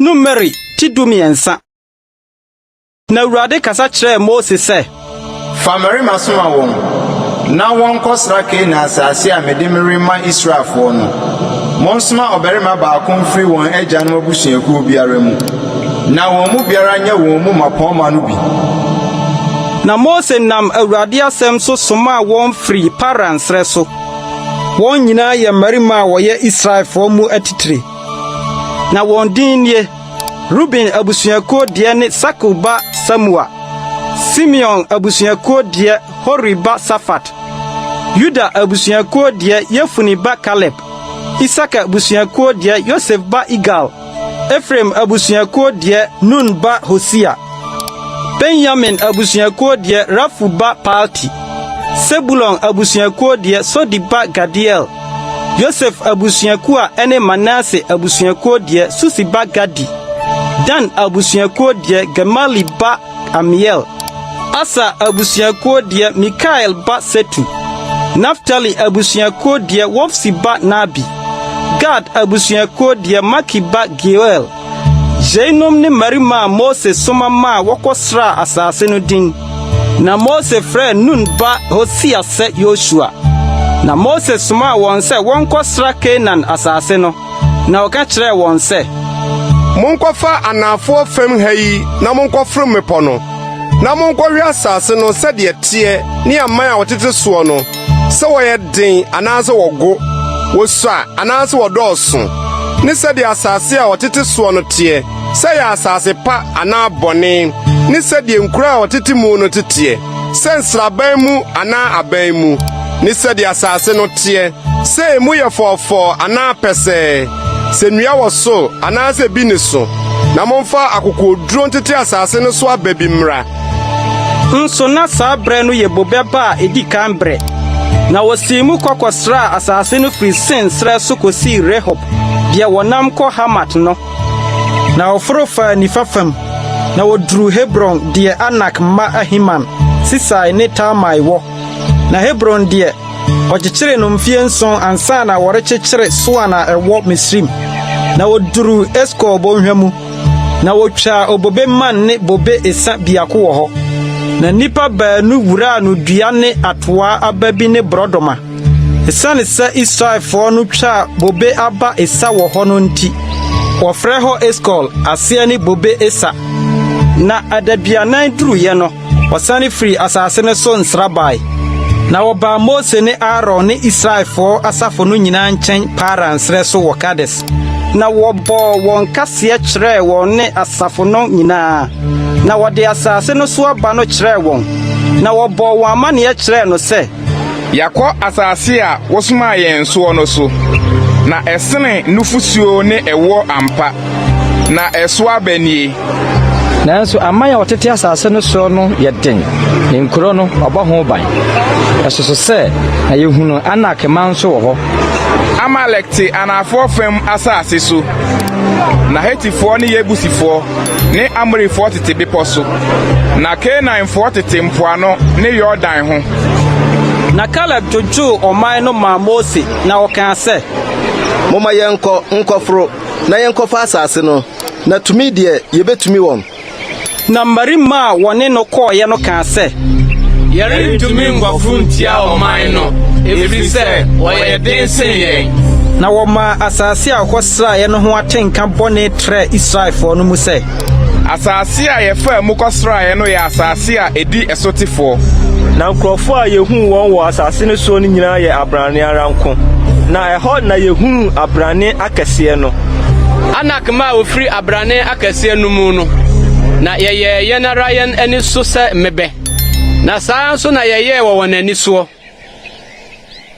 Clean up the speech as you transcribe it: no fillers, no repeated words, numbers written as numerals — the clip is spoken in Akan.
Numeri ti 13. Na Awurade kasa kyerɛɛ Mose sɛ. Fa mmarima soma wɔn, na wɔnkɔsra Kanaan asase a mede merema Israelfoɔ no. Monsoma ɔbarima baako mfiri wɔn agyanom abusuakuo biara mu, na wɔn mu biara nyɛ wɔn mu mmapɔmma no bi. Na Mose nam Awurade asɛm so somaa wɔn firii Paran serɛ so. Wɔn nyinaa yɛ mmarima a wɔyɛ Israelfoɔ mu atitire. Na wɔn din nie: Ruben abusuakuo deɛ ne Sakur ba Samua; Simeon abusuakuo deɛ, Hori ba Safat; Yuda abusuakuo deɛ, Yefune ba Kaleb; Isakar abusuakuo deɛ, Yosef ba Igal; Efraim abusuakuo deɛ, Nun ba Hosea; Benyamin abusuakuo deɛ, Rafu ba Palti; Sebulon abusuakuo deɛ, Sodi ba Gadiel; Yosef abusuakuo a ɛne Manase abusuakuo deɛ, Susi ba Gadi; Dan abusuakuo deɛ, Gemali ba Amiel; Aser abusuakuo deɛ, Mikael ba Setur; Naftali abusuakuo deɛ, Wofsi ba Nahbi; Gad abusuakuo deɛ, Maki ba Geuel. Yeinom ne mmarima a Mose soma maa wɔkɔsraa asase no din. Na Mose frɛɛ Nun ba Hosea sɛ Yosua. Na Mose somaa wɔn sɛ wɔnkɔsra Kanaan asase no, na ɔka kyerɛɛ wɔn sɛ, Monkɔfa anafoɔ fam ha yi na monkɔforo mmepɔ no, na monkɔhwɛ asase no sɛdeɛ ɛteɛ ne aman a wɔtete soɔ no, sɛ wɔyɛ den anaasɛ wɔgo, wɔsua anaasɛ wɔdɔɔso, ne sɛdeɛ asase a wɔtete soɔ no teɛ, sɛ ɛyɛ asase pa anaa bɔne, ne sɛdeɛ nkuro a wɔtete mu no teteɛ, sɛ nsraban mu anaa aban mu, ne sɛdeɛ asase no teɛ, sɛ emu yɛ fɔɔfɔɔ anaa pɛsɛɛ, sɛ nnua wɔ so anaasɛ bi nni so, na momfa akokoɔduro ntete asase no so aba bi mmra. Nso na saa berɛ no yɛ bobe aba a edi kan berɛ. Na wɔsii mu kɔ kɔsraa asase no firi Sin serɛ so kosii Rehob, deɛ wɔnam kɔ Hamat no. Na wɔforo faa nifa fam, na wɔduruu Hebron deɛ Anak mma Ahiman, Sisai ne Talmai wɔ. Na Hebron deɛ, wɔkyekyeree no mfeɛ nson ansa na wɔrekyekyere Soan a ɛwɔ Misraim. Na wɔduruu Eskol bɔnhwa mu, na wotwaa obobe mman ne bobe esa biako wɔ hɔ. Na nnipa baanu wuraa no dua ne atoaa aba bi ne borɔdɔma. Esiane sɛ Israelfoɔ no twaa bobe aba esa wɔ hɔ no nti, wɔfrɛ hɔ Eskol, aseɛ ne bobe esa. Na adaduanan duruiɛ no, wɔsane firii asase no so nsra bae. Na wɔbaa Mose ne Aaron ne Israelfoɔ asafo no nyinaa nkyɛn Paran serɛ so wɔ Kades. Na wɔbɔɔ wɔn kaseɛ kyerɛɛ wɔn ne asafo no nyinaa, na wɔde asase no so aba no kyerɛɛ wɔn. Na wɔbɔɔ wɔn amanneɛ kyerɛɛ no sɛ, Yɛakɔ asase a wosomaa yɛn soɔ no so, na ɛsene nufosuo ne ɛwoɔ ampa, na ɛso aba nie. Nanso aman a wɔtete asase no soɔ no yɛ den, na nkuro no, wɔabɔ ho ban. Ɛsoso sɛ, na yɛhunuu Anak mma nso wɔ hɔ. Amalek te anafoɔ fam asase so, na Hetifoɔ ne Yebusifoɔ ne Amorifoɔ tete bepɔ so, na Kanaanfoɔ tete mpoano ne Yordan ho. Na Kaleb dwodwoo ɔman no maa Mose, na ɔkaa sɛ. Momma yɛnkɔ nkɔforo na yɛnkɔfa asase no, na tumi deɛ, yebetumi wɔn. Na mmarima a wɔne no kɔeɛ no kaa sɛ. Yɛrentumi nkɔforo ntia ɔman no, ɛfiri sɛ wɔyɛ den sen yɛn. Na wɔmaa asase a wɔkɔsraeɛ no ho atenka bɔne trɛɛ Israelfoɔ no mu sɛ. Asase a yɛfaa mu kɔsraeɛ no yɛ asase a ɛdi ɛsotefoɔ. Na nkurɔfoɔ a yɛhuu wɔn wɔ asase no soɔ no nyinaa yɛ abrane ara nko, na ɛhɔ na yɛhunuu abrane akɛseɛ no. Anak mma a wɔfiri abrane akɛseɛ no mu no, na yɛyɛɛ yɛn ara yɛn ani so sɛ mmebɛ, na saa ara nso na yɛyɛɛ wɔ wɔn ani soɔ.